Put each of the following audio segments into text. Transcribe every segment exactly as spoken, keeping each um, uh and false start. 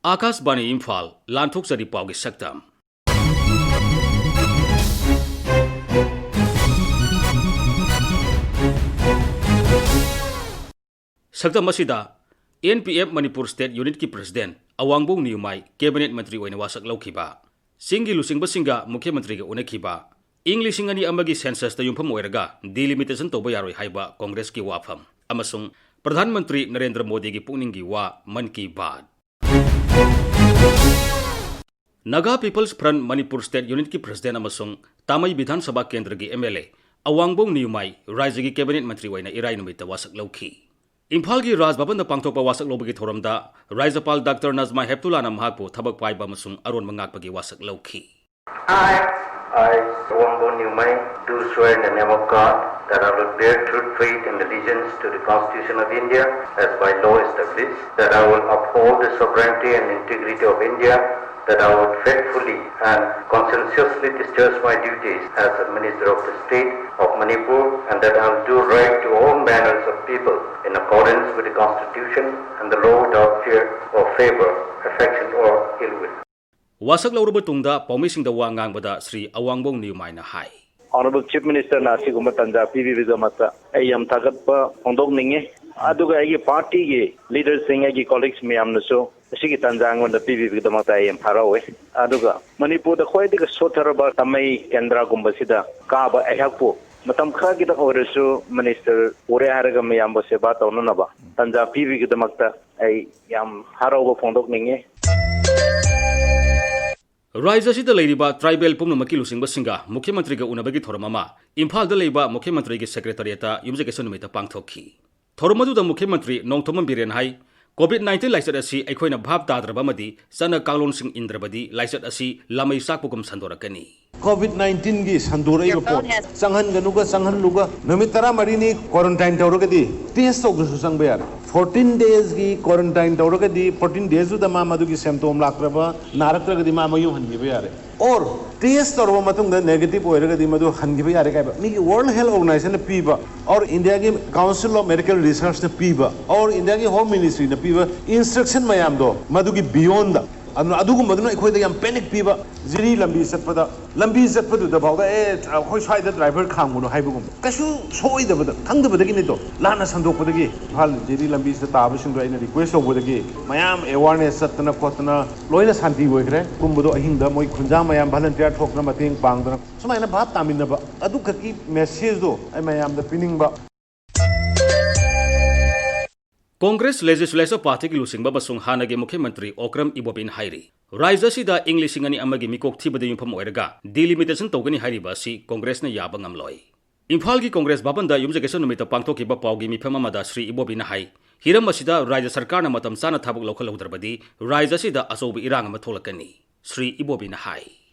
ꯑꯥꯀꯥꯁꯕꯥꯅꯤ ꯏꯝꯐꯥꯜ, ꯂꯥꯟꯊꯣꯛꯆꯔꯤ ꯄꯥꯎꯒꯤ ꯁꯛꯇꯝ꯫ ꯁꯛꯇꯝ ꯑꯁꯤꯗ N P F Manipur state ꯌꯨꯅꯤꯠꯀꯤ ꯄ꯭ꯔꯁꯤꯗꯦꯟ ꯑꯋꯥꯡꯕꯧ ꯅꯤꯌꯨꯃꯥꯏ ꯀꯦꯕꯤꯅꯦꯠ ꯃꯟꯇ꯭ꯔꯤ ꯑꯣꯏꯅ ꯋꯥꯁꯛ ꯂꯧꯈꯤꯕ, ꯆꯤꯡꯒꯤ ꯂꯨꯆꯤꯡꯕꯁꯤꯡꯒ ꯃꯨꯈ꯭ꯌ ꯃꯟꯇ꯭ꯔꯤꯒ ꯎꯅꯈꯤꯕ, ꯏꯪ ꯂꯤꯁꯤꯡ ꯑꯅꯤ ꯑꯃꯒꯤ ꯁꯦꯟꯁꯁꯇ ꯌꯨꯝꯐꯝ ꯑꯣꯏꯔꯒ ꯗꯤꯂꯤꯃꯤꯇꯦꯁꯟ ꯇꯧꯕ ꯌꯥꯔꯣꯏ ꯍꯥꯏꯕ ꯀꯣꯡꯒ꯭ꯔꯦꯁꯀꯤ ꯋꯥꯐꯝ, ꯑꯃꯁꯨꯡ ꯄ꯭ꯔꯙꯥꯟ ꯃꯟꯇ꯭ꯔꯤ ꯅꯔꯦꯟꯗ꯭ꯔ ꯃꯣꯗꯤꯒꯤ ꯄꯨꯛꯅꯤꯡꯒꯤ ꯋꯥ, Mann Ki Baat. Naga peoples front Manipur state ꯌꯨꯅꯤꯠꯀꯤ ꯄ꯭ꯔꯁꯤꯗꯦꯟ ꯑꯃꯁꯨꯡ ꯇꯥꯃꯩ ꯕꯤꯙꯥꯟ ꯁꯚꯥ ꯀꯦꯟꯗ꯭ꯔꯒꯤ ꯑꯦꯝ ꯑꯦꯜ ꯑꯦ ꯑꯋꯥꯡꯕꯧ ꯅꯤꯌꯨꯃꯥꯏ ꯔꯥꯖ꯭ꯌꯒꯤ ꯀꯦꯕꯤꯅꯦꯠ ꯃꯟꯇ꯭ꯔꯤ ꯑꯣꯏꯅ ꯏꯔꯥꯏ ꯅꯨꯃꯤꯠꯇ ꯋꯥꯁꯛ ꯂꯧꯈꯤ꯫ ꯏꯝꯐꯥꯜꯒꯤ ꯔꯥꯖ ꯚꯕꯟꯗ ꯄꯥꯡꯊꯣꯛꯄ ꯋꯥꯁꯛ ꯂꯧꯕꯒꯤ ꯊꯧꯔꯝꯗ ꯔꯥꯖ꯭ꯌꯄꯥꯜ ꯗꯥꯛꯇꯔ ꯅꯖꯃꯥ ꯍꯦꯞꯇꯨꯂꯥꯅ ꯃꯍꯥꯛꯄꯨ ꯊꯕꯛ ꯄꯥꯏꯕ ꯑꯃꯁꯨꯡ ꯑꯔꯣꯟꯕ ꯉꯥꯛꯄꯒꯤ ꯋꯥꯁꯛ ꯂꯧꯈꯤ꯫ I, I, Wangbo Nyumai, do swear in the name of God that I will bear true faith and allegiance to the Constitution of India as by law established, that I will uphold the sovereignty and integrity of India, that I will faithfully and conscientiously discharge my duties as a Minister of the State of Manipur, and that I will do right to all manners of people in accordance with the Constitution and the law without fear or favor, affection or ill will. ꯋꯥꯁꯛ ꯂꯧꯔꯕ ꯇꯨꯡꯗ ꯄꯥꯎꯃꯤꯁꯤꯡꯗ ꯋꯥ ꯉꯥꯡꯕꯗ ꯁ꯭ꯔꯤ ꯑꯋꯥꯡꯕꯧ ꯅꯤꯌꯨꯃꯥꯏꯅ ꯍꯥꯏ꯫ Honourable Chief Ministerꯅ ꯑꯁꯤꯒꯨꯝꯕ ꯇꯥꯟꯖꯥ ꯄꯤꯕꯤꯕꯒꯤꯗꯃꯛꯇ ꯑꯩ ꯌꯥꯝ ꯊꯥꯒꯠꯄ ꯐꯣꯡꯗꯣꯛꯅꯤꯡꯉꯤ꯫ ꯑꯗꯨꯒ ꯑꯩꯒꯤ partyꯒꯤ leaderꯁꯤꯡ, ꯑꯩꯒꯤ colleagues ꯃꯌꯥꯝꯅꯁꯨ ꯑꯁꯤꯒꯤ ꯇꯥꯟꯖꯥ ꯑꯩꯉꯣꯟꯗ ꯄꯤꯕꯤꯕꯒꯤꯗꯃꯛꯇ ꯑꯩ ꯌꯥꯝ ꯍꯔꯥꯎꯋꯦ꯫ ꯑꯗꯨꯒ ꯃꯅꯤꯄꯨꯔꯗ ꯈ꯭ꯋꯥꯏꯗꯒꯤ ꯁꯣꯠꯊꯔꯕ ꯇꯥꯃꯩ ꯀꯦꯟꯗ꯭ꯔꯒꯨꯝꯕꯁꯤꯗ ꯀꯥꯕ ꯑꯩꯍꯥꯛꯄꯨ ꯃꯇꯝ ꯈꯔꯒꯤꯗꯪ ꯑꯣꯏꯔꯁꯨ minister ꯄꯨꯔꯦ ꯍꯥꯏꯔꯒ ꯃꯌꯥꯝꯕꯨ ꯁꯦꯕꯥ ꯇꯧꯅꯅꯕ ꯇꯥꯟꯖꯥ ꯄꯤꯕꯤꯕꯒꯤꯗꯃꯛꯇ ꯑꯩ ꯌꯥꯝ ꯍꯔꯥꯎꯕ ꯐꯣꯡꯗꯣꯛꯅꯤꯡꯉꯤ꯫ ꯔꯥꯖ꯭ꯌ ꯑꯁꯤꯗ ꯂꯩꯔꯤꯕ tribal ꯄꯨꯝꯅꯃꯛꯀꯤ ꯂꯨꯆꯤꯡꯕꯁꯤꯡꯒ ꯃꯨꯈ꯭ꯌ ꯃꯟꯇ꯭ꯔꯤꯒ ꯎꯅꯕꯒꯤ ꯊꯧꯔꯝ ꯑꯃ ꯏꯝꯐꯥꯜꯗ ꯂꯩꯕ ꯃꯨꯈ꯭ꯌ ꯃꯟꯇ꯭ꯔꯤꯒꯤ secretariatꯇ ꯌꯨꯝꯖꯀꯩꯁ ꯅꯨꯃꯤꯠꯇ ꯄꯥꯡꯊꯣꯛꯈꯤ꯫ ꯊꯧꯔꯝ ꯑꯗꯨꯗ ꯃꯨꯈ꯭ꯌ ꯃꯟꯇ꯭ꯔꯤ ꯅꯣꯡꯊꯣꯝꯕꯝ ꯕꯤꯔꯦꯟ ꯍꯥꯏ, COVID nineteen ꯂꯥꯏꯆꯠ ꯑꯁꯤ ꯑꯩꯈꯣꯏꯅ ꯚꯥꯞ ꯇꯥꯗ꯭ꯔꯕ ꯑꯃꯗꯤ ꯆꯠꯅ ꯀꯥꯡꯂꯣꯟꯁꯤꯡ ꯏꯟꯗ꯭ꯔꯕꯗꯤ ꯂꯥꯏꯆꯠ ꯑꯁꯤ ꯂꯥꯃꯩ ꯆꯥꯛꯄꯒꯨꯝ ꯁꯟꯗꯣꯔꯛꯀꯅꯤ꯫ ꯀꯣꯚꯤꯗ ꯅꯥꯏꯟꯇꯤꯟꯒꯤ ꯁꯟꯗꯣꯔꯛꯏꯕ ꯄꯣꯠ ꯆꯪꯍꯟꯒꯅꯨꯒ ꯆꯪꯍꯜꯂꯨꯒ ꯅꯨꯃꯤꯠ ꯇꯔꯥꯃꯔꯤꯅꯤ ꯀ꯭ꯋꯥꯔꯟꯇꯥꯏꯟ ꯇꯧꯔꯒꯗꯤ ꯇꯦꯁ ꯇꯧꯗ꯭ꯔꯁꯨ ꯆꯪꯕ ꯌꯥꯔꯦ꯫ ꯐꯣꯔꯇꯤꯟ ꯗꯦꯖꯀꯤ ꯀ꯭ꯋꯥꯔꯟꯇꯥꯏꯟ ꯇꯧꯔꯒꯗꯤ ꯐꯣꯔꯇꯤꯟ ꯗꯦꯖꯇꯨꯗ ꯃꯥ ꯃꯗꯨꯒꯤ ꯁꯦꯝꯇꯣꯝ ꯂꯥꯛꯇ꯭ꯔꯕ, ꯅꯥꯔꯛꯇ꯭ꯔꯒꯗꯤ ꯃꯥ ꯃꯌꯨꯝ ꯍꯟꯈꯤꯕ ꯌꯥꯔꯦ꯫ ꯑꯣꯔ ꯇꯦꯁ ꯇꯧꯔꯕ ꯃꯇꯨꯡꯗ ꯅꯦꯒꯦꯇꯤꯚ ꯑꯣꯏꯔꯒꯗꯤ ꯃꯗꯨ ꯍꯟꯈꯤꯕ ꯌꯥꯔꯦ ꯀꯥꯏꯕ ꯃꯤꯒꯤ ꯋꯥꯔꯜꯗ ꯍꯦꯜꯊ ꯑꯣꯔꯒꯅꯥꯏꯖꯦꯁꯟꯅ ꯄꯤꯕ, ꯑꯣꯔ ꯏꯟꯗꯤꯌꯥꯒꯤ ꯀꯥꯎꯟꯁꯤꯜ ꯑꯣꯐ ꯃꯦꯗꯤꯀꯦꯜ ꯔꯤꯁꯔꯁꯅ ꯄꯤꯕ, ꯑꯣꯔ ꯏꯟꯗꯤꯌꯥꯒꯤ ꯍꯣꯝ ꯃꯤꯅꯤꯁꯇ꯭ꯔꯤꯅ ꯄꯤꯕ ꯏꯟꯁꯇ꯭ꯔꯛꯁꯟ ꯃꯌꯥꯝꯗꯣ ꯃꯗꯨꯒꯤ ꯕꯤꯌꯣꯟꯗ, ꯑꯗꯨꯅ ꯑꯗꯨꯒꯨꯝꯕꯗꯨꯅ ꯑꯩꯈꯣꯏꯗ ꯌꯥꯝ ꯄꯦꯅꯤꯛ ꯄꯤꯕ꯫ ꯖꯤꯔꯤ ꯂꯝꯕꯤ ꯆꯠꯄꯗ, ꯂꯝꯕꯤ ꯆꯠꯄꯗꯨꯗ ꯐꯥꯎꯗ, "ꯑꯦ, ꯑꯩꯈꯣꯏ ꯁ꯭ꯋꯥꯏꯗ ꯗ꯭ꯔꯥꯏꯚꯔ ꯈꯥꯝꯒꯅꯨ" ꯍꯥꯏꯕꯒꯨꯝꯕ꯫ ꯀꯩꯁꯨ ꯁꯣꯏꯗꯕꯗ, ꯈꯪꯗꯕꯗꯒꯤꯅꯤꯗꯣ, ꯂꯥꯟꯅ ꯁꯟꯗꯣꯛꯄꯗꯒꯤ꯫ ꯏꯝꯐꯥꯜ ꯖꯤꯔꯤ ꯂꯝꯕꯤꯁꯤꯗ ꯇꯥꯕꯁꯤꯡꯗꯣ ꯑꯩꯅ ꯔꯤꯀ꯭ꯋꯦꯁ ꯇꯧꯕꯗꯒꯤ ꯃꯌꯥꯝ ꯑꯦꯋꯥꯔꯅꯦꯁ ꯆꯠꯇꯅ ꯈꯣꯠꯇꯅ ꯂꯣꯏꯅ ꯁꯥꯟꯇꯤ ꯑꯣꯏꯈ꯭ꯔꯦ꯫ ꯀꯨꯝꯕꯗꯣ ꯑꯍꯤꯡꯗ ꯃꯣꯏ ꯈꯨꯟꯖꯥ ꯃꯌꯥꯝ ꯚꯂꯟꯇꯤꯌꯥꯔ ꯊꯣꯛꯇꯅ ꯃꯇꯦꯡ ꯄꯥꯡꯗꯅ ꯁꯨꯃꯥꯏꯅ ꯚꯥꯞ ꯇꯥꯃꯤꯟꯅꯕ, ꯑꯗꯨꯈꯛꯀꯤ ꯃꯦꯁꯦꯖꯇꯣ ꯑꯩ ꯃꯌꯥꯝꯗ ꯄꯤꯅꯤꯡꯕ꯫ ꯀꯣꯡꯒ꯭ꯔꯦꯁ ꯂꯦꯖꯤꯁꯂꯦꯆꯔ ꯄꯥꯔꯇꯤꯒꯤ ꯂꯨꯆꯤꯡꯕ ꯑꯃꯁꯨꯡ ꯍꯥꯟꯅꯒꯤ ꯃꯨꯈ꯭ꯌ ꯃꯟꯇ꯭ꯔꯤ ꯑꯣꯀ꯭ꯔꯝ ꯏꯕꯣꯕꯤꯅ ꯍꯥꯏꯔꯤ, ꯔꯥꯖ꯭ꯌ ꯑꯁꯤꯗ ꯏꯪ ꯂꯤꯁꯤꯡ ꯑꯅꯤ ꯑꯃꯒꯤ ꯃꯤꯀꯣꯛ ꯊꯤꯕꯗ ꯌꯨꯝꯐꯝ ꯑꯣꯏꯔꯒ ꯗꯤꯂꯤꯃꯤꯇꯦꯁꯟ ꯇꯧꯒꯅꯤ ꯍꯥꯏꯔꯤꯕ ꯑꯁꯤ ꯀꯣꯡꯒ꯭ꯔꯦꯁꯅ ꯌꯥꯕ ꯉꯝꯂꯣꯏ꯫ ꯏꯝꯐꯥꯜꯒꯤ ꯀꯣꯡꯒ꯭ꯔꯦꯁ ꯚꯕꯟꯗ ꯌꯨꯝꯖꯀꯩꯁ ꯅꯨꯃꯤꯠꯇ ꯄꯥꯡꯊꯣꯛꯈꯤꯕ ꯄꯥꯎꯒꯤ ꯃꯤꯐꯝ ꯑꯃꯗ ꯁ꯭ꯔꯤ ꯏꯕꯣꯕꯤꯅ ꯍꯥꯏ, ꯍꯤꯔꯝ ꯑꯁꯤꯗ ꯔꯥꯖ꯭ꯌ ꯁꯔꯀꯥꯔꯅ ꯃꯇꯝ ꯆꯥꯅ ꯊꯕꯛ ꯂꯧꯈꯠꯍꯧꯗ꯭ꯔꯕꯗꯤ ꯔꯥꯖ꯭ꯌ ꯑꯁꯤꯗ ꯑꯆꯧꯕ ꯏꯔꯥꯡ ꯑꯃ ꯊꯣꯛꯂꯛꯀꯅꯤ꯫ ꯁ꯭ꯔꯤ ꯏꯕꯣꯕꯤꯅ ꯍꯥꯏ꯫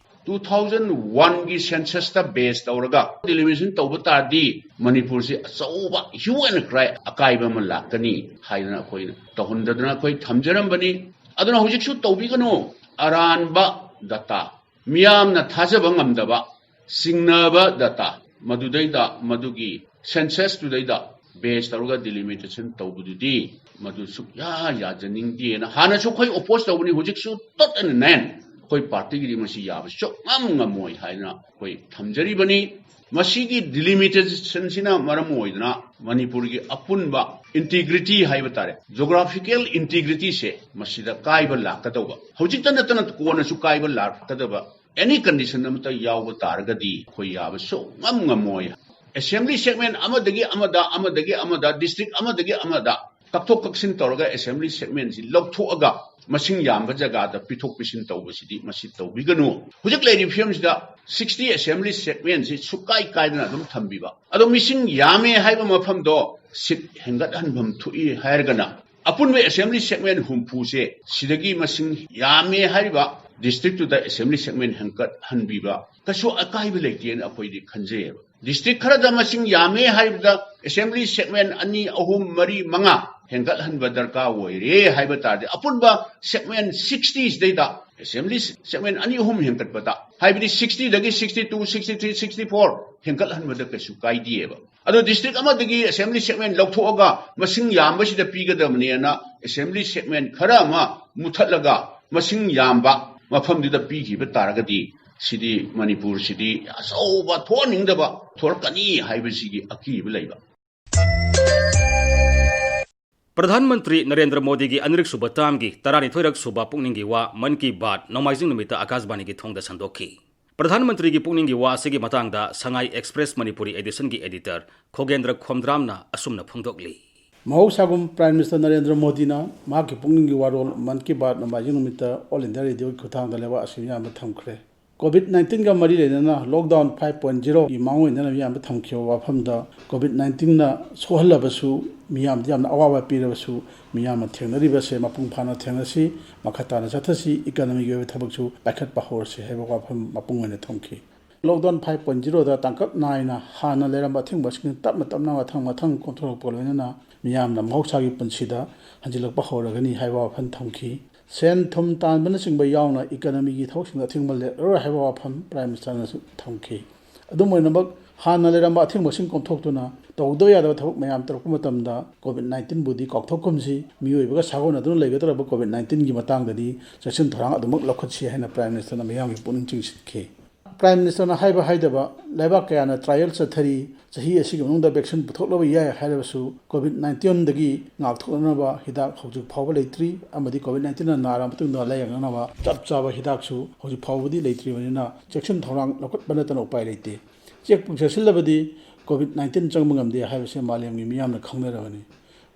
ꯇꯨ ꯊꯥꯎꯖꯟ ꯋꯥꯟꯒꯤ ꯁꯦꯟꯁꯁꯇ ꯕꯦꯁ ꯇꯧꯔꯒ ꯗꯤꯂꯤꯃꯤꯇꯦꯁꯟ ꯇꯧꯕ ꯇꯥꯔꯗꯤ ꯃꯅꯤꯄꯨꯔꯁꯤ ꯑꯆꯧꯕ ꯍ꯭ꯌꯨ ꯑꯦꯟ ꯀ꯭ꯔꯥꯏ ꯑꯀꯥꯏꯕ ꯑꯃ ꯂꯥꯛꯀꯅꯤ ꯍꯥꯏꯗꯅ ꯑꯩꯈꯣꯏꯅ ꯇꯧꯍꯟꯗꯗꯅ ꯑꯩꯈꯣꯏ ꯊꯝꯖꯔꯝꯕꯅꯤ꯫ ꯑꯗꯨꯅ ꯍꯧꯖꯤꯛꯁꯨ ꯇꯧꯕꯤꯒꯅꯨ꯫ ꯑꯔꯥꯟꯕ ꯗꯇꯥ, ꯃꯤꯌꯥꯝꯅ ꯊꯥꯖꯕ ꯉꯝꯗꯕ ꯆꯤꯡꯅꯕ ꯗꯇꯥ, ꯃꯗꯨꯗꯩꯗ ꯃꯗꯨꯒꯤ ꯁꯦꯟꯁꯁꯇꯨꯗꯩꯗ ꯕꯦꯁ ꯇꯧꯔꯒ ꯗꯤꯂꯤꯃꯤꯇꯦꯁꯟ ꯇꯧꯕꯗꯨꯗꯤ ꯃꯗꯨ ꯁꯨꯛꯌꯥ ꯌꯥꯖꯅꯤꯡꯗꯦꯅ ꯍꯥꯟꯅꯁꯨ ꯑꯩꯈꯣꯏ ꯑꯣꯄꯣꯖ ꯇꯧꯕꯅꯤ, ꯍꯧꯖꯤꯛꯁꯨ ꯇꯣꯠ ꯑꯦꯟ ꯅꯦꯟ ꯑꯩꯈꯣꯏ ꯄꯥꯔꯇꯤꯒꯤꯗꯤ ꯃꯁꯤ ꯌꯥꯕ ꯁꯨꯛꯉꯝ ꯉꯝꯃꯣꯏ ꯍꯥꯏꯗꯅ ꯑꯩꯈꯣꯏ ꯊꯝꯖꯔꯤꯕꯅꯤ꯫ ꯃꯁꯤꯒꯤ ꯗꯤꯂꯤꯃꯤꯇꯦꯁꯟꯁꯤꯅ ꯃꯔꯝ ꯑꯣꯏꯗꯅ ꯃꯅꯤꯄꯨꯔꯒꯤ ꯑꯄꯨꯟꯕ ꯏꯟꯇꯤꯒ꯭ꯔꯤꯇꯤ ꯍꯥꯏꯕ ꯇꯥꯔꯦ, ꯖꯣꯒ꯭ꯔꯥꯐꯤꯀꯦꯜ ꯏꯟꯇꯤꯒ꯭ꯔꯤꯇꯤꯁꯦ ꯃꯁꯤꯗ ꯀꯥꯏꯕ ꯂꯥꯛꯀꯗꯧꯕ, ꯍꯧꯖꯤꯛꯇ ꯅꯠꯇꯅ ꯀꯣꯟꯅꯁꯨ ꯀꯥꯏꯕ ꯂꯥꯛꯀꯗꯕ ꯑꯦꯅꯤ ꯀꯟꯗꯤꯁꯟ ꯑꯃꯠꯇ ꯌꯥꯎꯕ ꯇꯥꯔꯒꯗꯤ ꯑꯩꯈꯣꯏ ꯌꯥꯕ ꯁꯨꯡꯉꯝ ꯉꯝꯃꯣꯏ꯫ ꯑꯦꯁꯦꯝꯕ꯭ꯂꯤ ꯁꯦꯒꯃꯦꯟ ꯑꯃꯗꯒꯤ ꯑꯃꯗ, ꯑꯃꯗꯒꯤ ꯑꯃꯗ, ꯗꯤꯁꯇ꯭ꯔꯤꯛ ꯑꯃꯗꯒꯤ ꯑꯃꯗ ꯀꯛꯊꯣꯛ ꯀꯛꯁꯤꯟ ꯇꯧꯔꯒ ꯑꯦꯁꯦꯝꯕ꯭ꯂꯤ ꯁꯦꯒꯃꯦꯟꯁꯤ ꯂꯧꯊꯣꯛꯑꯒ ꯃꯁꯤꯡ ꯌꯥꯝꯕ ꯖꯒꯥꯗ ꯄꯤꯊꯣꯛ ꯄꯤꯁꯤꯟ ꯇꯧꯕꯁꯤꯗꯤ ꯃꯁꯤ ꯇꯧꯕꯤꯒꯅꯨ꯫ ꯍꯧꯖꯤꯛ ꯂꯩꯔꯤꯕ ꯐꯤꯕꯝꯁꯤꯗ ꯁꯤꯛꯁꯇꯤ ꯑꯦꯁꯦꯝꯕ꯭ꯂꯤ ꯁꯦꯒꯃꯦꯟꯁꯤ ꯁꯨꯛꯀꯥꯏ ꯀꯥꯏꯗꯅ ꯑꯗꯨꯝ ꯊꯝꯕꯤꯕ, ꯑꯗꯣ ꯃꯤꯁꯤꯡ ꯌꯥꯝꯃꯦ ꯍꯥꯏꯕ ꯃꯐꯝꯗꯣ ꯁꯤꯠ ꯍꯦꯟꯒꯠꯍꯟꯐꯝ ꯊꯣꯛꯏ ꯍꯥꯏꯔꯒꯅ ꯑꯄꯨꯟꯕ ꯑꯦꯁꯦꯝꯕ꯭ꯂꯤ ꯁꯦꯒꯃꯦꯟ ꯍꯨꯝꯐꯨꯁꯦ ꯁꯤꯗꯒꯤ ꯃꯁꯤꯡ ꯌꯥꯝꯃꯦ ꯍꯥꯏꯔꯤꯕ ꯗꯤꯁꯇ꯭ꯔꯤꯛꯇꯨꯗ ꯑꯦꯁꯦꯝꯕ꯭ꯂꯤ ꯁꯦꯒꯃꯦꯟ ꯍꯦꯟꯒꯠꯍꯟꯕꯤꯕ ꯀꯩꯁꯨ ꯑꯀꯥꯏꯕ ꯂꯩꯇꯦꯅ ꯑꯩꯈꯣꯏꯗꯤ ꯈꯟꯖꯩꯌꯦꯕ꯫ ꯗꯤꯁꯇ꯭ꯔꯤꯛ ꯈꯔꯗ ꯃꯁꯤꯡ ꯌꯥꯝꯃꯦ ꯍꯥꯏꯕꯗ ꯑꯦꯁꯦꯝꯕ꯭ꯂꯤ ꯁꯦꯒꯃꯦꯟ ꯑꯅꯤ, ꯑꯍꯨꯝ, ꯃꯔꯤ, ꯃꯉꯥ ꯍꯦꯟꯒꯠꯍꯟꯕ ꯗꯔꯀꯥꯔ ꯑꯣꯏꯔꯦ ꯍꯥꯏꯕ ꯇꯥꯔꯗꯤ, ꯑꯄꯨꯟꯕ ꯁꯦꯒꯃꯦꯟ ꯁꯤꯛꯁꯇꯤ ꯁꯤꯗꯩꯗ ꯑꯦꯁꯦꯝꯕ꯭ꯂꯤ ꯁꯦꯒꯃꯦꯟ ꯑꯅꯤ, ꯑꯍꯨꯝ ꯍꯦꯟꯒꯠꯄꯗ, ꯍꯥꯏꯕꯗꯤ ꯁꯤꯛꯁꯇꯤꯗꯒꯤ sixty two, sixty three, sixty four ꯍꯦꯟꯒꯠꯍꯟꯕꯗ ꯀꯩꯁꯨ ꯀꯥꯏꯗꯦꯕ꯫ ꯑꯗꯣ ꯗꯤꯁꯇ꯭ꯔꯤꯛ ꯑꯃꯗꯒꯤ ꯑꯦꯁꯦꯝꯕ꯭ꯂꯤ ꯁꯦꯒꯃꯦꯟ ꯂꯧꯊꯣꯛꯑꯒ ꯃꯁꯤꯡ ꯌꯥꯝꯕꯁꯤꯗ ꯄꯤꯒꯗꯕꯅꯦꯅ ꯑꯦꯁꯦꯝꯕ꯭ꯂꯤ ꯁꯦꯒꯃꯦꯟ ꯈꯔ ꯑꯃ ꯃꯨꯊꯠꯂꯒ ꯃꯁꯤꯡ ꯌꯥꯝꯕ ꯃꯐꯝꯗꯨꯗ ꯄꯤꯈꯤꯕ ꯇꯥꯔꯒꯗꯤ, ꯁꯤꯗꯤ ꯃꯅꯤꯄꯨꯔꯁꯤꯗꯤ ꯑꯆꯧꯕ ꯊꯣꯛꯍꯟꯅꯤꯡꯗꯕ ꯊꯣꯛꯂꯛꯀꯅꯤ ꯍꯥꯏꯕꯁꯤꯒꯤ ꯑꯀꯤꯕ ꯂꯩꯕ꯫ ꯄ꯭ꯔꯙꯥꯟ ꯃꯟꯇ꯭ꯔꯤ ꯅꯔꯦꯟꯗ꯭ꯔ ꯃꯣꯗꯤꯒꯤ ꯑꯅꯤꯔꯛ ꯁꯨꯕ ꯇꯥꯝꯒꯤ ꯇꯔꯥꯅꯤꯊꯣꯏꯔꯛ ꯁꯨꯕ ꯄꯨꯛꯅꯤꯡꯒꯤ ꯋꯥ ꯃꯟ ꯀꯤ ꯕꯥꯠ ꯅꯣꯡꯃꯥꯏꯖꯤꯡ ꯅꯨꯃꯤꯠꯇ ꯑꯥꯀꯥꯁꯕꯥꯅꯤꯒꯤ ꯊꯣꯡꯗ ꯁꯟꯗꯣꯛꯈꯤ꯫ ꯄ꯭ꯔꯙꯥꯟ ꯃꯟꯇ꯭ꯔꯤꯒꯤ ꯄꯨꯛꯅꯤꯡꯒꯤ ꯋꯥ ꯑꯁꯤꯒꯤ ꯃꯇꯥꯡꯗ ꯁꯉꯥꯏ ꯑꯦꯛꯁꯄ꯭ꯔꯦꯁ ꯃꯅꯤꯄꯨꯔꯤ ꯑꯦꯗꯤꯁꯟꯒꯤ ꯑꯦꯗꯤꯇꯔ ꯈꯣꯒꯦꯟꯗ꯭ꯔ ꯈꯣꯝꯗ꯭ꯔꯥꯝꯅ ꯑꯁꯨꯝꯅ ꯐꯣꯡꯗꯣꯛꯂꯤ꯫ ꯃꯍꯧꯁꯥꯒꯨꯝ ꯄ꯭ꯔꯥꯏꯝ ꯃꯤꯅꯤꯁꯇꯔ ꯅꯔꯦꯟꯗ꯭ꯔ ꯃꯣꯗꯤꯅ ꯃꯍꯥꯛꯀꯤ ꯄꯨꯛꯅꯤꯡꯒꯤ ꯋꯥꯔꯣꯜ ꯃꯟ ꯀꯤ ꯕꯥꯠ ꯅꯣꯡꯃꯥꯏꯖꯤꯡ ꯅꯨꯃꯤꯠꯇ ꯑꯣꯜ ꯏꯟꯗꯤꯌꯥ ꯔꯦꯗꯤꯑꯣꯒꯤ ꯈꯨꯠꯊꯥꯡꯗ ꯂꯩꯕꯥꯛ ꯑꯁꯤ ꯃꯤꯌꯥꯝꯗ ꯊꯝꯈ꯭ꯔꯦ꯫ ꯀꯣꯚꯤꯗ ꯅꯥꯏꯟꯇꯤꯟꯒ ꯃꯔꯤ ꯂꯩꯅꯅ ꯂꯣꯛꯗꯥꯎꯟ ꯐꯥꯏꯚ ꯄꯣꯏꯟ ꯖꯤꯔꯣꯒꯤ ꯃꯥꯡꯑꯣꯏꯅꯅ ꯃꯤꯌꯥꯝꯗ ꯊꯝꯈꯤꯕ ꯋꯥꯐꯝꯗ, ꯀꯣꯚꯤꯗ ꯅꯥꯏꯟꯇꯤꯟꯅ ꯁꯣꯛꯍꯜꯂꯕꯁꯨ, ꯃꯤꯌꯥꯝꯗ ꯌꯥꯝꯅ ꯑꯋꯥꯕ ꯄꯤꯔꯕꯁꯨ, ꯃꯤꯌꯥꯝꯅ ꯊꯦꯡꯅꯔꯤꯕꯁꯦ ꯃꯄꯨꯡ ꯐꯥꯅ ꯊꯦꯡꯅꯁꯤ, ꯃꯈꯥ ꯇꯥꯅ ꯆꯠꯊꯁꯤ, ꯏꯀꯅꯃꯤꯒꯤ ꯑꯣꯏꯕ ꯊꯕꯛꯁꯨ ꯄꯥꯏꯈꯠꯄ ꯍꯧꯔꯁꯤ ꯍꯥꯏꯕ ꯋꯥꯐꯝ ꯃꯄꯨꯡ ꯑꯣꯏꯅ ꯊꯝꯈꯤ꯫ ꯂꯣꯛꯗꯥꯎꯟ ꯐꯥꯏꯚ ꯄꯣꯏꯟ ꯖꯤꯔꯣꯗ ꯇꯥꯡꯀꯛ ꯅꯥꯏꯅ ꯍꯥꯟꯅ ꯂꯩꯔꯝꯕ ꯑꯊꯤꯡꯕꯁꯤꯡ ꯇꯞꯅ ꯇꯞꯅ ꯃꯊꯪ ꯃꯊꯪ ꯀꯣꯝꯊꯣꯔꯛꯄꯒ ꯂꯣꯏꯅꯅ ꯃꯤꯌꯥꯝꯅ ꯃꯍꯧꯁꯥꯒꯤ ꯄꯨꯟꯁꯤꯗ ꯍꯟꯖꯤꯜꯂꯛꯄ ꯍꯧꯔꯒꯅꯤ ꯍꯥꯏꯕ ꯋꯥꯐꯝ ꯊꯝꯈꯤ꯫ ꯁꯦꯟ ꯊꯨꯝ ꯇꯥꯟꯕꯅꯆꯤꯡꯕ ꯌꯥꯎꯅ ꯏꯀꯅꯃꯤꯒꯤ ꯊꯕꯛꯁꯤꯡꯗ ꯑꯊꯤꯡꯕ ꯂꯩꯔꯔꯣꯏ ꯍꯥꯏꯕ ꯋꯥꯐꯝ ꯄ꯭ꯔꯥꯏꯝ ꯃꯤꯅꯤꯁꯇꯔꯅꯁꯨ ꯊꯝꯈꯤ꯫ ꯑꯗꯨꯝ ꯑꯣꯏꯅꯃꯛ, ꯍꯥꯟꯅ ꯂꯩꯔꯝꯕ ꯑꯊꯤꯡꯕꯁꯤꯡ ꯀꯣꯝꯊꯣꯛꯇꯨꯅ ꯇꯧꯗꯕ ꯌꯥꯗꯕ ꯊꯕꯛ ꯃꯌꯥꯝ ꯇꯧꯔꯛꯄ ꯃꯇꯝꯗ, ꯀꯣꯚꯤꯗ ꯅꯥꯏꯟꯇꯤꯟꯕꯨꯗꯤ ꯀꯥꯎꯊꯣꯛꯀꯨꯝꯁꯤ, ꯃꯤꯑꯣꯏꯕꯒ ꯁꯥꯒꯣꯟꯅꯗꯨꯅ ꯂꯩꯒꯗꯧꯔꯕ ꯀꯣꯚꯤꯗ ꯅꯥꯏꯟꯇꯤꯟꯒꯤ ꯃꯇꯥꯡꯗꯗꯤ ꯆꯦꯛꯁꯤꯟ ꯊꯧꯔꯥꯡ ꯑꯗꯨꯃꯛ ꯂꯧꯈꯠꯁꯤ ꯍꯥꯏꯅ ꯄ꯭ꯔꯥꯏꯝ ꯃꯤꯅꯤꯁꯇꯔꯅ ꯃꯤꯌꯥꯝꯒꯤ ꯄꯨꯛꯅꯤꯡ ꯆꯤꯡꯁꯤꯟꯈꯤ꯫ ꯄ꯭ꯔꯥꯏꯝ ꯃꯤꯅꯤꯁꯇꯔꯅ ꯍꯥꯏꯕ ꯍꯥꯏꯗꯕ, ꯂꯩꯕꯥꯛ ꯀꯌꯥꯅ ꯇ꯭ꯔꯥꯏꯌꯦꯜ ꯆꯠꯊꯔꯤ, ꯆꯍꯤ ꯑꯁꯤꯒꯤ ꯃꯅꯨꯡꯗ ꯚꯦꯛꯁꯤꯟ ꯄꯨꯊꯣꯛꯂꯕ ꯌꯥꯏ ꯍꯥꯏꯔꯕꯁꯨ, ꯀꯣꯚꯤꯗ ꯅꯥꯏꯟꯇꯤꯟꯗꯒꯤ ꯉꯥꯛꯊꯣꯛꯅꯅꯕ ꯍꯤꯗꯥꯛ ꯍꯧꯖꯤꯛ ꯐꯥꯎꯕ ꯂꯩꯇ꯭ꯔꯤ, ꯑꯃꯗꯤ ꯀꯣꯚꯤꯗ ꯅꯥꯏꯟꯇꯤꯟꯅ ꯅꯥꯔꯕ ꯃꯇꯨꯡꯗ ꯂꯥꯌꯦꯡꯅꯅꯕ ꯆꯞ ꯆꯥꯕ ꯍꯤꯗꯥꯛꯁꯨ ꯍꯧꯖꯤꯛ ꯐꯥꯎꯕꯗꯤ ꯂꯩꯇ꯭ꯔꯤꯕꯅꯤꯅ, ꯆꯦꯛꯁꯤꯟ ꯊꯧꯔꯥꯡ ꯂꯧꯈꯠꯄ ꯅꯠꯇꯅ ꯎꯄꯥꯏ ꯂꯩꯇꯦ꯫ ꯆꯦꯛꯄꯨ ꯆꯦꯛꯁꯤꯜꯂꯕꯗꯤ ꯀꯣꯚꯤꯗ ꯅꯥꯏꯟꯇꯤꯟ ꯆꯪꯕ ꯉꯝꯗꯦ ꯍꯥꯏꯕꯁꯤ ꯃꯥꯂꯦꯝꯒꯤ ꯃꯤꯌꯥꯝꯅ ꯈꯪꯅꯔꯕꯅꯤ꯫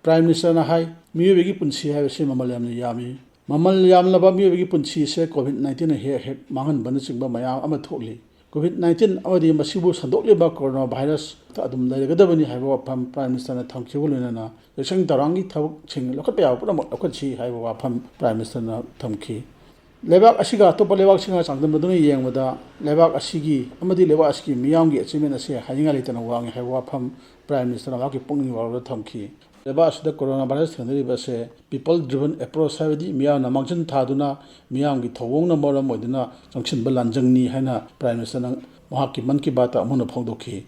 ꯄ꯭ꯔꯥꯏꯝ ꯃꯤꯅꯤꯁꯇꯔꯅ ꯍꯥꯏ, ꯃꯤꯑꯣꯏꯕꯒꯤ ꯄꯨꯟꯁꯤ ꯍꯥꯏꯕꯁꯤ ꯃꯃꯜ ꯌꯥꯝꯅ ꯌꯥꯝꯃꯤ꯫ ꯃꯃꯜ ꯌꯥꯝꯂꯕ ꯃꯤꯑꯣꯏꯕꯒꯤ ꯄꯨꯟꯁꯤꯁꯦ ꯀꯣꯚꯤꯗ ꯅꯥꯏꯟꯇꯤꯟꯅ ꯍꯦꯛ ꯍꯦꯛ ꯃꯥꯡꯍꯟꯕꯅꯆꯤꯡꯕ ꯃꯌꯥꯝ ꯑꯃ ꯊꯣꯛꯂꯤ꯫ ꯀꯣꯚꯤꯗ ꯅꯥꯏꯟꯇꯤꯟ ꯑꯃꯗꯤ ꯃꯁꯤꯕꯨ ꯁꯟꯗꯣꯛꯂꯤꯕ ꯀꯣꯔꯣꯅꯥ ꯚꯥꯏꯔꯁꯇ ꯑꯗꯨꯝ ꯂꯩꯔꯒꯗꯕꯅꯤ ꯍꯥꯏꯕ ꯋꯥꯐꯝ ꯄ꯭ꯔꯥꯏꯝ ꯃꯤꯅꯤꯁꯇꯔꯅ ꯊꯝꯈꯤꯕ ꯂꯣꯏꯅꯅ, ꯆꯦꯛꯁꯤꯟ ꯊꯧꯔꯥꯡꯒꯤ ꯊꯕꯛꯁꯤꯡ ꯂꯧꯈꯠꯄ ꯌꯥꯕ ꯄꯨꯝꯅꯃꯛ ꯂꯧꯈꯠꯁꯤ ꯍꯥꯏꯕ ꯋꯥꯐꯝ ꯄ꯭ꯔꯥꯏꯝ ꯃꯤꯅꯤꯁꯇꯔꯅ ꯊꯝꯈꯤ꯫ ꯂꯩꯕꯥꯛ ꯑꯁꯤꯒ ꯑꯇꯣꯞꯄ ꯂꯩꯕꯥꯛꯁꯤꯡꯒ ꯆꯥꯡꯗꯝꯅꯗꯨꯅ ꯌꯦꯡꯕꯗ ꯂꯩꯕꯥꯛ ꯑꯁꯤꯒꯤ ꯑꯃꯗꯤ ꯂꯩꯕꯥꯛ ꯑꯁꯤꯒꯤ ꯃꯤꯌꯥꯝꯒꯤ ꯑꯦꯆꯤꯞꯃꯦꯟ ꯑꯁꯤ ꯍꯥꯏꯅꯤꯡꯉꯥꯏ ꯂꯩꯇꯅ ꯋꯥꯡꯉꯤ ꯍꯥꯏꯕ ꯋꯥꯐꯝ ꯄ꯭ꯔꯥꯏꯝ ꯃꯤꯅꯤꯁꯇꯔꯅ ꯃꯍꯥꯛꯀꯤ ꯄꯨꯛꯅꯤꯡꯒꯤ ꯋꯥꯔꯣꯜꯗ ꯊꯝꯈꯤ꯫ ꯂꯩꯕꯥꯛ ꯑꯁꯤꯗ ꯀꯣꯔꯣꯅꯥ ꯚꯥꯏꯔꯁ ꯊꯦꯡꯅꯔꯤꯕ ꯑꯁꯦ ꯄꯤꯄꯜ ꯗ꯭ꯔꯤꯚꯟ ꯑꯦꯄ꯭ꯔꯣꯆ, ꯍꯥꯏꯕꯗꯤ ꯃꯤꯌꯥꯝꯅ ꯃꯥꯡꯖꯤꯟ ꯊꯥꯗꯨꯅ ꯃꯤꯌꯥꯝꯒꯤ ꯊꯧꯑꯣꯡꯅ ꯃꯔꯝ ꯑꯣꯏꯗꯨꯅ ꯆꯪꯁꯤꯟꯕ ꯂꯥꯟꯖꯪꯅꯤ ꯍꯥꯏꯅ ꯄ꯭ꯔꯥꯏꯝ ꯃꯤꯅꯤꯁꯇꯔꯅ ꯃꯍꯥꯛꯀꯤ ꯃꯟ ꯀꯤ ꯕꯥꯠꯇ ꯑꯃꯨꯛ ꯍꯟꯅ ꯐꯣꯡꯗꯣꯛꯈꯤ꯫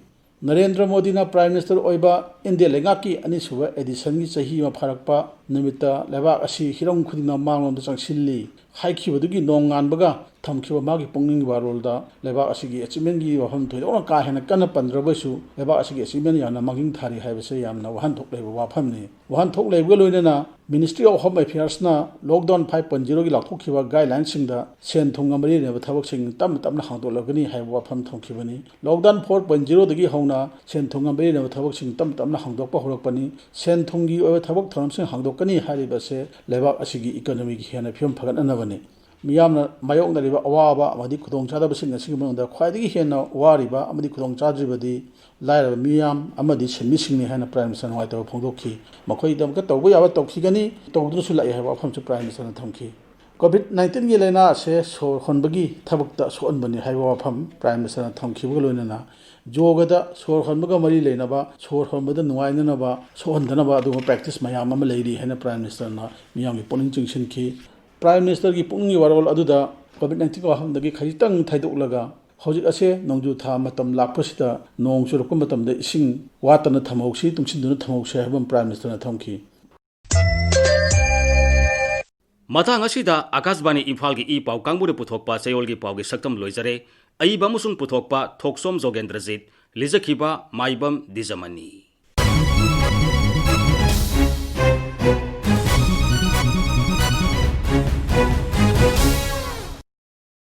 ꯅꯔꯦꯟꯗ꯭ꯔ ꯃꯣꯗꯤꯅ ꯄ꯭ꯔꯥꯏꯝ ꯃꯤꯅꯤꯁꯇꯔ ꯑꯣꯏꯕ ꯏꯟꯗꯤꯌꯥ ꯂꯩꯉꯥꯛꯀꯤ ꯑꯅꯤꯁꯨꯕ ꯑꯦꯗꯤꯁꯟꯒꯤ ꯆꯍꯤ ꯑꯃ ꯐꯥꯔꯛꯄ ꯅꯨꯃꯤꯠꯇ ꯂꯩꯕꯥꯛ ꯑꯁꯤ ꯍꯤꯔꯝ ꯈꯨꯗꯤꯡꯃꯛ ꯃꯥꯡꯂꯣꯝꯗ ꯆꯪꯁꯤꯜꯂꯤ ꯍꯥꯏꯈꯤꯕꯗꯨꯒꯤ ꯅꯣꯡꯉꯥꯟꯕꯒ ꯊꯝꯈꯤꯕ ꯃꯥꯒꯤ ꯄꯨꯛꯅꯤꯡꯒꯤ ꯋꯥꯔꯣꯜꯗ ꯂꯩꯕꯥꯛ ꯑꯁꯤꯒꯤ ꯑꯦꯆꯤꯞꯃꯦꯟꯒꯤ ꯋꯥꯐꯝ ꯊꯣꯏꯗꯣꯛꯅ ꯀꯥ ꯍꯦꯟꯅ ꯀꯟꯅ ꯄꯟꯗ꯭ꯔꯕꯁꯨ ꯂꯩꯕꯥꯛ ꯑꯁꯤꯒꯤ ꯑꯦꯆꯤꯞꯃꯦꯟ ꯌꯥꯝꯅ ꯃꯥꯡꯖꯤꯟ ꯊꯥꯔꯤ ꯍꯥꯏꯕꯁꯦ ꯌꯥꯝꯅ ꯋꯥꯍꯟꯊꯣꯛ ꯂꯩꯕ ꯋꯥꯐꯝꯅꯤ꯫ ꯋꯥꯍꯟꯊꯣꯛ ꯂꯩꯕꯒ ꯂꯣꯏꯅꯅ Ministry of Home Affairsꯅ Lockdown five point zeroꯒꯤ ꯂꯥꯎꯊꯣꯛꯈꯤꯕ guidelineꯁꯤꯡꯗ ꯁꯦꯟ ꯊꯨꯝꯒ ꯃꯔꯤ ꯂꯩꯅꯕ ꯊꯕꯛꯁꯤꯡ ꯇꯞꯅ ꯇꯞꯅ ꯍꯥꯡꯗꯣꯛꯂꯛꯀꯅꯤ ꯍꯥꯏꯕ ꯋꯥꯐꯝ ꯊꯝꯈꯤꯕꯅꯤ꯫ Lockdown four point zeroꯗꯒꯤ ꯍꯧꯅ ꯁꯦꯟ ꯊꯨꯝꯒ ꯃꯔꯤ ꯂꯩꯅꯕ ꯊꯕꯛꯁꯤꯡ ꯇꯞꯅ ꯇꯞꯅ ꯍꯥꯡꯗꯣꯛꯄ ꯍꯧꯔꯛꯄꯅꯤ꯫ ꯁꯦꯟ ꯊꯨꯝꯒꯤ ꯑꯣꯏꯕ ꯊꯕꯛ ꯊꯧꯔꯝꯁꯤꯡ ꯍꯥꯡꯗꯣꯛꯀꯅꯤ ꯍꯥꯏꯔꯤꯕ ꯑꯁꯦ ꯂꯩꯕꯥꯛ ꯑꯁꯤꯒꯤ economyꯒꯤ ꯍꯦꯟꯅ ꯐꯤꯕꯝ ꯐꯒꯠꯅꯅꯕꯅꯤ꯫ ꯃꯤꯌꯥꯝꯅ ꯃꯥꯌꯣꯛꯅꯔꯤꯕ ꯑꯋꯥꯕ ꯑꯃꯗꯤ ꯈꯨꯗꯣꯡꯆꯥꯗꯕꯁꯤꯡ ꯑꯁꯤꯒꯤ ꯃꯅꯨꯡꯗ ꯈ꯭ꯋꯥꯏꯗꯒꯤ ꯍꯦꯟꯅ ꯋꯥꯔꯤꯕ ꯑꯃꯗꯤ ꯈꯨꯗꯣꯡꯆꯥꯗ꯭ꯔꯤꯕꯗꯤ ꯂꯥꯏꯔꯕ ꯃꯤꯌꯥꯝ ꯑꯃꯗꯤ ꯁꯤꯟꯃꯤꯁꯤꯡꯅꯤ ꯍꯥꯏꯅ ꯄ꯭ꯔꯥꯏꯝ ꯃꯤꯅꯤꯁꯇꯔ ꯅꯨꯡꯉꯥꯏꯇꯕ ꯐꯣꯡꯗꯣꯛꯈꯤ꯫ ꯃꯈꯣꯏꯒꯤꯗꯃꯛꯇ ꯇꯧꯕ ꯌꯥꯕ ꯇꯧꯈꯤꯒꯅꯤ, ꯇꯧꯗꯨꯅꯁꯨ ꯂꯥꯛꯏ ꯍꯥꯏꯕ ꯋꯥꯐꯝꯁꯨ ꯄ꯭ꯔꯥꯏꯝ ꯃꯤꯅꯤꯁꯇꯔꯅ ꯊꯝꯈꯤ꯫ ꯀꯣꯚꯤꯗ ꯅꯥꯏꯟꯇꯤꯟꯒꯤ ꯂꯥꯏꯅꯥ ꯑꯁꯦ ꯁꯣꯔ ꯍꯣꯟꯕꯒꯤ ꯊꯕꯛꯇ ꯁꯣꯛꯍꯟꯕꯅꯤ ꯍꯥꯏꯕ ꯋꯥꯐꯝ ꯄ꯭ꯔꯥꯏꯝ ꯃꯤꯅꯤꯁꯇꯔꯅ ꯊꯝꯈꯤꯕꯒ ꯂꯣꯏꯅꯅ ꯌꯣꯒꯗ ꯁꯣꯔ ꯍꯣꯟꯕꯒ ꯃꯔꯤ ꯂꯩꯅꯕ, ꯁꯣꯔ ꯍꯣꯟꯕꯗ ꯅꯨꯡꯉꯥꯏꯅꯅꯕ, ꯁꯣꯛꯍꯟꯗꯅꯕ ꯑꯗꯨꯒꯨꯝꯕ practice ꯃꯌꯥꯝ ꯑꯃ ꯂꯩꯔꯤ ꯍꯥꯏꯅ ꯄ꯭ꯔꯥꯏꯝ ꯃꯤꯅꯤꯁꯇꯔꯅ ꯃꯤꯌꯥꯝꯒꯤ ꯄꯨꯛꯅꯤꯡ ꯆꯤꯡꯁꯤꯟꯈꯤ꯫ ꯄ꯭ꯔꯥꯏꯝ ꯃꯤꯅꯤꯁꯇꯔꯒꯤ ꯄꯨꯛꯅꯤꯡꯒꯤ ꯋꯥꯔꯣꯜ ꯑꯗꯨꯗ ꯀꯣꯚꯤꯗ ꯅꯥꯏꯟꯇꯤꯟꯒꯤ ꯋꯥꯐꯝꯗꯒꯤ ꯈꯖꯤꯛꯇꯪ ꯊꯩꯗꯣꯛꯂꯒ ꯍꯧꯖꯤꯛ ꯑꯁꯦ ꯅꯣꯡꯖꯨ ꯊꯥ ꯃꯇꯝ ꯂꯥꯛꯄꯁꯤꯗ ꯅꯣꯡ ꯆꯨꯔꯛꯄ ꯃꯇꯝꯗ ꯏꯁꯤꯡ ꯋꯥꯠꯇꯅ ꯊꯝꯍꯧꯁꯤ, ꯇꯨꯡꯁꯤꯟꯗꯨꯅ ꯊꯝꯍꯧꯁꯤ ꯍꯥꯏꯕ ꯑꯃ ꯄ꯭ꯔꯥꯏꯝ ꯃꯤꯅꯤꯁꯇꯔꯅ ꯊꯝꯈꯤ꯫ ꯃꯇꯥꯡ ꯑꯁꯤꯗ ꯑꯀꯥꯁꯕꯥꯅꯤ ꯏꯝꯐꯥꯜꯒꯤ ꯏ ꯄꯥꯎ ꯀꯥꯡꯕꯨꯅ ꯄꯨꯊꯣꯛꯄ ꯆꯌꯣꯜꯒꯤ ꯄꯥꯎꯒꯤ ꯁꯛꯇꯝ ꯂꯣꯏꯖꯔꯦ꯫ ꯑꯏꯕ ꯑꯃꯁꯨꯡ ꯄꯨꯊꯣꯛꯄ ꯊꯣꯛꯆꯣꯝ ꯖꯣꯒꯦꯟꯗ꯭ꯔꯖꯤꯠ, ꯂꯤꯖꯈꯤꯕ ꯃꯥꯏꯕꯝ ꯗꯤꯖꯃꯅꯤ꯫